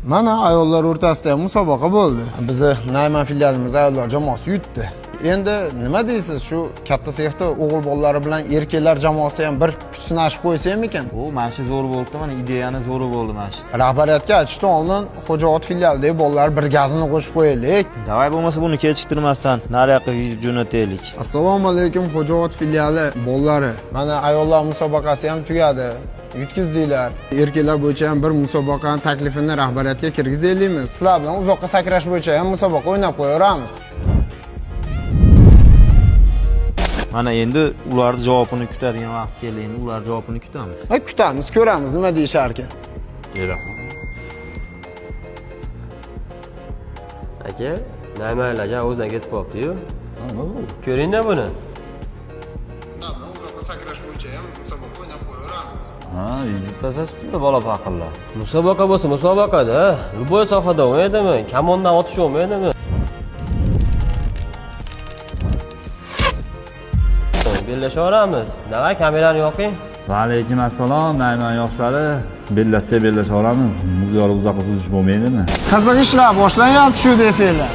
Mana ayollar o'rtasida ham musobaqa bo'ldi. Bizni Nayman filialimiz ayollar jamoasi yutdi. Endi nima deysiz, shu katta sexda o'g'il bolalari bilan erkaklar jamoasi ham bir kuch sinashib qo'ysamikan? U mana shu zo'r bo'libdi, mana ideyani zo'ri bo'ldi mana shu. Rahbariyatga aytishdan oldin Xo'jaobod filialidagi bolalar bir gazini qo'shib qo'yaylik. Davay bo'lmasa buni kechiktirmasdan nariyoqqa vizib jo'nataylik. Assalomu alaykum, Xo'jaobod filiali bolalari. Mana ayollar musobaqasi ham tugadi. Yutkazdinglar. Erkaklar bo'yicha ham bir musobaqani taklifini rahbariyatga kirgizaylikmi? Sizlar bilan uzoqqa sakrash bo'yicha ham musobaqa o'ynab qo'yaveramiz. Mana endi ularni javobini kutadigan vaqt keldi. Endi ular javobini kutamiz. Ha, kutamiz, ko'ramiz nima deyisharkan. Aka, Naymanlar ja o'zidan ketib qolibdi-yu. Ko'ring-da buni. Uzoqqa sakrash bo'yicha ham musobaqa o'ynab qo'yaveramiz. Ha, yuzib tashlashibdi bola paqirlar. Musobaqa bo'lsa musobaqada, любой sohada o'ynaydimi? Kamondan otish o'ynaydimi? Bellashaveramiz. Davay kamerani yoqing. Va alaykum assalom, Nayman yoshlari. Bellashsa bellashaveramiz. Muz yorib uzoqqa suzish bo'lmaydimi? Qiziq ishlar boshlanyapti shu desanglar.